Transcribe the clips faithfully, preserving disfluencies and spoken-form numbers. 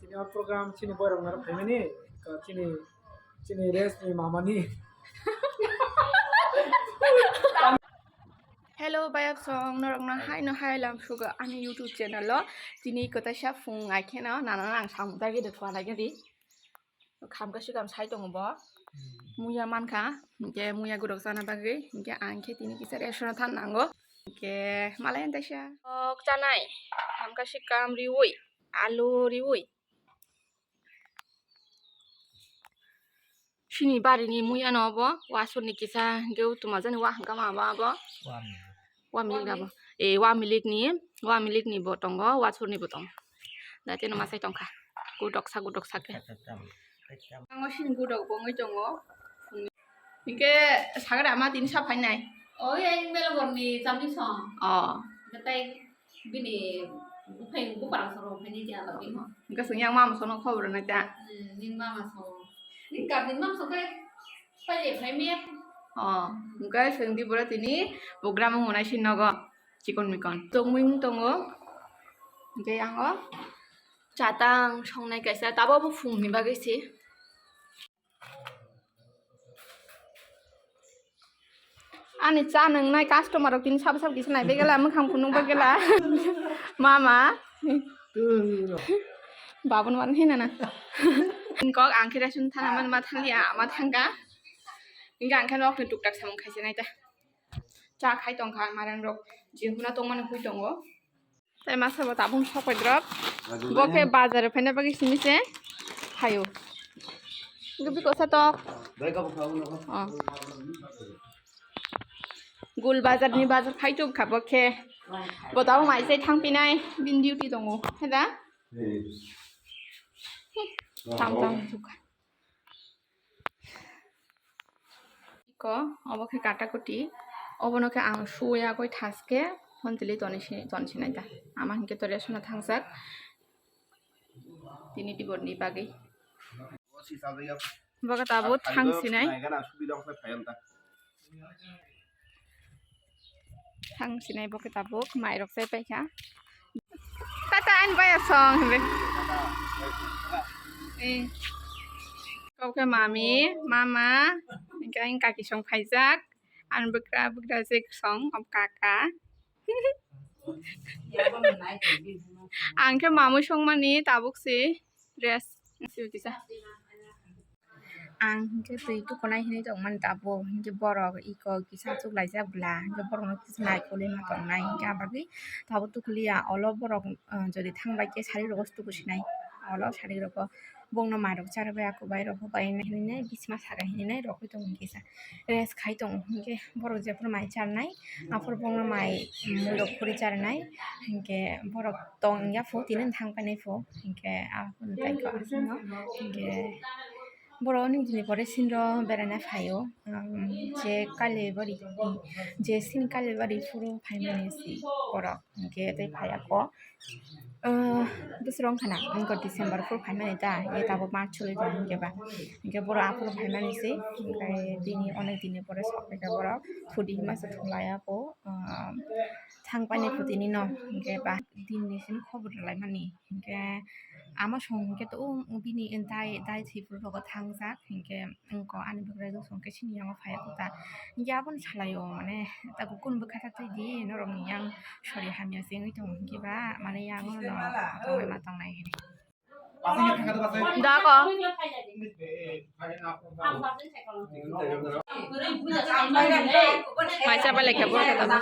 Program chini boirok naro phaimani, chini, chini Res ni mamani. Hello, bayap song, norokno hai no hai lam sugo ani YouTube channel o. Tini kwtaisa phung ai kheno nana ang samung tagi de thwa lagi di. Kham ka sikam sai tongo bo. Muya mankha, hinkhe muya gurok chana bagwi, hinkhe ang khe tini kisa restaurant than nango. Hinkhe malai ang taisa. Ok chanai, kham ka sikam riwi, alu riwi. Sini barini muya no bo, wasur ni kisa, hinkhe utuma jani wa hangka ma ba bo. Wami. Wa milik dabo. Eh, wa milik ni, wa milik ni bo tongo, wa sur ni bo tongo. Da teno masai tongkha. Gudok sa, gudok sa khe. Ango sini gudok bo wngwi tongo. Hinkhe sagada ama tini sa phainai. O, yang melo borni chamni song. Oh. Gatai bini buphai buparang song rong phainai dia lagi mo. Hinkhe song yang mama sono khobor na ta. Hmm, ning mama song. Ning kap ning mama song kai. Paile phai miya. Oh, hinkhe sengdi boro tini program wngnai si nogo chikon mikon. Tongmung tongo. Hinkhe ang o chatang songnai kaisa tabo bo phungni bagwi si. Ani cha nwngnai customer rok tini sabo sabo kisa naibai gela mwkhang phunukbai gela. Mama. Babun wan hina na. Kok ang khe rasun thana man ma thangya ma thangka. Hinkhe ang khe nokni tuktak samung khaisa nai ta. Cha khai tongkha marang rok jihuna tongmani hui tongo. Tai masa bo tabung sok pai drop. Bo khe bazar phaina bagwi simi se phaio. Hinkhe biko sa tok. Oh. Gul bazar ni bazar phai tuk kha bo khe. Bo tabung mai se thang pinai bin duty tongo. Heda? Tam tam tuk. Ko, obo khe katakuti. Obono khe ang suya koi thaske hontili toni si-, toni sinai ta. Ama hinkhe to resuna thangjak. Tini tibor ni bagwi. Bo khe tabuk thang sinai. Thang sinai bo khe tabuk mairok chai paikha. Tata ani baya song hinwi. Eh. Kok khe mami, mama, hinkhe ang kaki song phaijak. Ang bwkra, bwkra jek song, om kaka. Ang khe mamui songmani tabuk si. Dress sibitisa. Ang hinkhe twi tukunai hinwi tongmani tabuk, hinkhe borok iko kisa chuklaijak bwla, hinkhe borokno kisa naikolwi ma tongnai, hinkhe abagwi tabuk tukuliya. Olo borok, ah, jodi thangbai khe sari rogo tukusinai, olo sari rogo bongno mairok charwbai, akubai rok hobai hinwi bisma saka hinwi rogwi tongo kisa. Rest khai tongo, hinkhe borok jephuru mai charnai, aphuru bongno mai muirok khuri charnai, hinkhe borok tong ya pho tini thang painai pho, hinkhe aphuru tei kok aswkno hinkhe borok nini pore sindro beraina phaio, um, je Kaliabari, je sini Kaliabari phuru phaimani si borok. Hinkhe tei phaiya kok, ah, bwswrwng khana, wngkha December phuru phaimani ta, e tabuk March choli tongo hinkhe ba. Hinkhe borok aphuru phaimani se, hinkhe bini onek dinni pore sok phaikha borok, phudi hima se thung laiya kho, ah, thang painai pho tini no, hinkhe ba dinni simi khobor rwlaimani, hinkhe ama song hinkhe to o bini dai, dai thwi phuru rogo thangjak, hinkhe wngkha ani bwkrajwk song khe chini yango phai kho ta. Hinkhe abono salaio, mane, takhuk kunu bwkha ta twi di, norokni yang sori hamya se wngwi tongo, hinkhe ba, mane, yang no tongwi ma tongnai hinwi. Da ko. Mai cha bai lai khe bo khe tamo.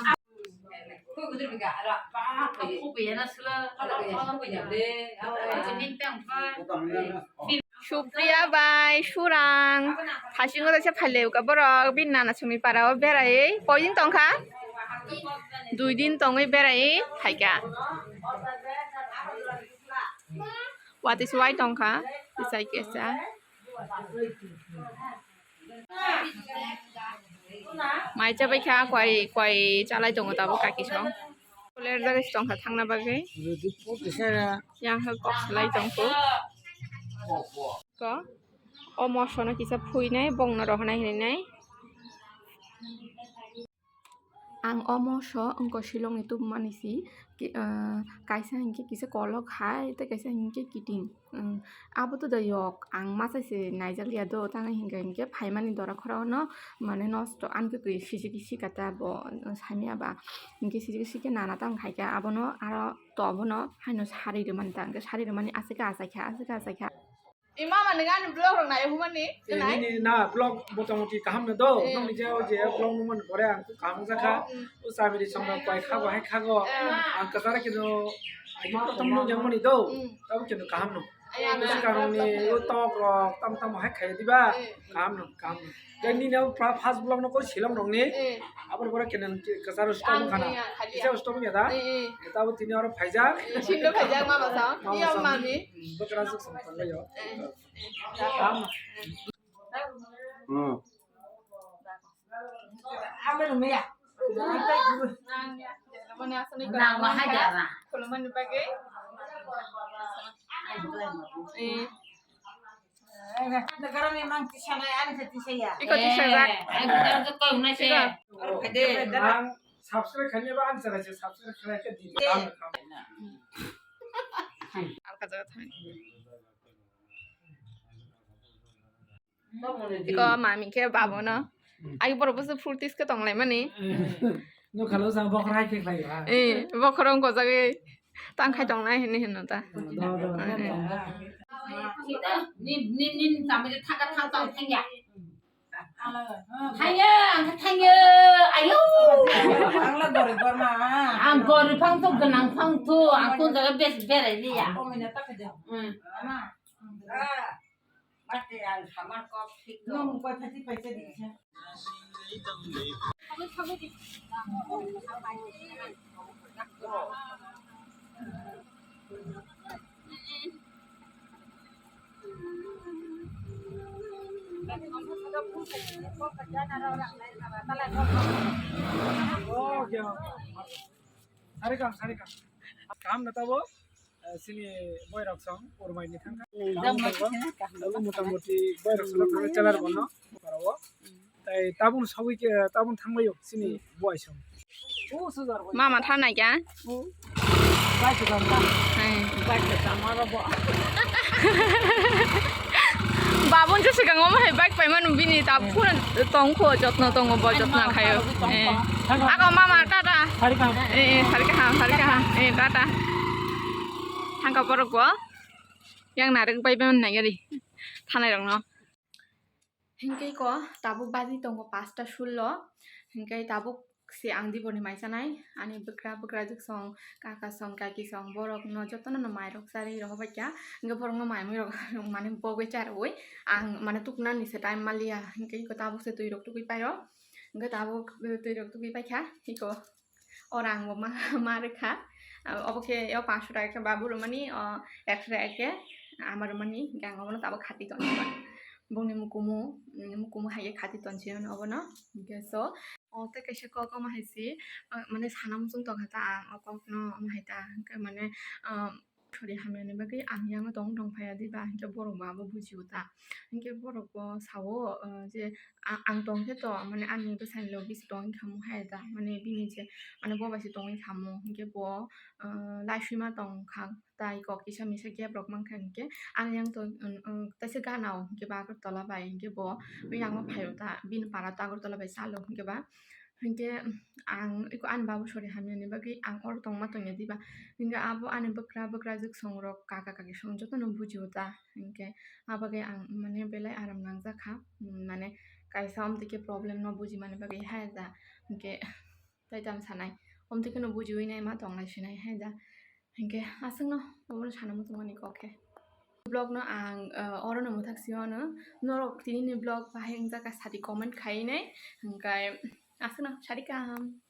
Supriya bai Surang. Thasingo kaisa phailaiuka borok bini nana songni para o berai. Koi din tongkha? Dui din tongwi berai phaikha. Watwi swbai tongkha. Kisai kisa. Mai chabai kha, koi, koi chalai tongo tabuk kaki song. Ler jagoi tongkha thangna bagwi. Yang khe kok salai tongkho. Ko, o moso no kisa phuinai, bongno rohonai hinwi nai. Ang o moso wngkha Shillong ni tubumani si, Ki-, ah, kaisa hinkhe kisa kolok hai, tei kaisa hinkhe kiting. Um, abo to da yok, ang masa se naijak ya do, tang hinkhe, hinkhe phaimani dora khorao no, mane nosto, ang twi sijik sika ta bo, uh, saimya ba. Hinkhe sijik sika nana tang khaikha, abono aro to abono haino sari rwmani ta, hinkhe sari rwmani aswk achaikha, aswk achaikha. Ima mani gani vlog rok nai humani, Eh, nai? Nini na vlog motamuti kaham no do. Eh. Nokni je o je vlog nung mani pore ang kaham jakha. Mm. O chamiri song rok pai khago hai khago. Eh. Ang kasara kino agi prothom nung yang mani do. Mm. Tabo kino kaham no. Ay, ang Bisi kaham. Karong ni o tok rok tam tam hai khai diba. Eh. Kaham no, kaham no. Tei nini o pra-, first vlog no koi silong rok ni. Eh. Aboni pore kene kasaro stop Ang wngkha na. Iya, khali Kisa ya. Stop wngya da? Eh, eh. Tabo tini oro phaijak. Eh, sindo phaijak mama sa. Mama Iya sa. Mami. Hmm, bwkra suk song tanglaio. Eh, eh. Tamo. Hmm. Mane aswk Nang wahai khulumani dara. Khulumani bagwi. Eh. Iko tisajak. Ang subscribe khainai ba ang channel se subscribe khainai khe di. Ang kha jaga thang. Iko mami khe babono. Agi borok bwswk phurtis khe tonglaimani. Nukha lo sa bokhorok hai khe khlai ha. Eh, bokhorok gojagwi tang khai tongnai hinwi hino ta. Do, do, do. Eh, eh. Ni, ni, ni, tamo je thangka thang tong thangya. Thangya, ang thangya, ayo. Ang la gorib ma. Ang gorib phang to, gwnang phang to, ang to jaga bes berai liya. Hmm. Mate ang samar kok thik no. Nung koi phati paisa di sa. Oh, ya. Sari kam, sari kam. Kam na tabo. Eh, sini boy rok song, urmai ni thangka. Tamo mota moti boy rok song thangka chela rok no, bokaro o. Tai tabung sawi ke, tabung thangmai o, sini boy song. Mama thanai kya? Hai. Babun je swkang omo hai bike paimano bini ta phone tongkho, jotno tongo bo, jotno khaio. Eh. Ako mama tata. Eh, eh, sari kaham, sari kaham. Eh, tata. Thangka borok bo. Yang narwk bai bai nai gari. Thanai rok no. Hinkhe ko tabuk baji tongo pasta sullo. Hinkhe tabuk se ang diboni mai chanai. Ani bwkra, bwkra jwk song, kaka song, kaki song, borok no jotono no mai rok charwi rohor bai kha. Hinkhe borok no mai mui rok mane bogwi charwi. Ang mane tuknani se time maliya. Hinkhe ko tabuk se twi rok tugwi pairo. Hinkhe tabuk twi rok tugwi paikha. Iko. Oro ang bo ma, ma rwkha. Obo khe o panch sho taka khe babu rwmani, o ekso taka khe ama rwmani, hwnkhe ang obono tabuk khati tongo. Bongni mukumu, mukumu hai khe khati tonsi hwnwi obono. Hwnkhe so, o tei kaisa kok omo hai se, mane sana muchung tongkha ta ang o kokno omo hai ta, hwnkhe mane, ah, Sori hamyani bagwi ang yango tong tong phaiya diba, hinkhe borok bo abo bujio ta. Hinkhe borok bo sao, uh, je a-, ang tongkhe to, mane ani bwsani logi se tongwi khamu hai da, mane bini je, mane bo bai se tongwi khamu, hinkhe bo, uh, laisima tongkha, tai kok kisa misa gap rok mankha hinkhe ang yang to, um, um, taisa gana o hinkhe ba Agartala bai hinkhe bo yango phaio ta, bini para to Agartala bai salo hinkhe ba. Hinkhe ang iko ani babu sori hamyani bagwi ang oro tongma tongya diba. Hinkhe abo ani bwkra, bwkra jwk song rok, kaka kaki song jotono bujio ta. Hinkhe abagwi ang mane belai aram nangjak kha. Mane kaisa omtwi khe problem no bujimani bagwi hai da. Hinkhe tai tamo sanai. Omtwi kheno bujiwi nai ma tonglai sinai hai da. Hinkhe aswkno obono sana muchungmani kok khe. Vlog no ang, uh, orono mwthak sio no. Norok tini ni vlog bahai wngjak kha sadi comment khai nai. Hinkhe aswkno sadi kaham.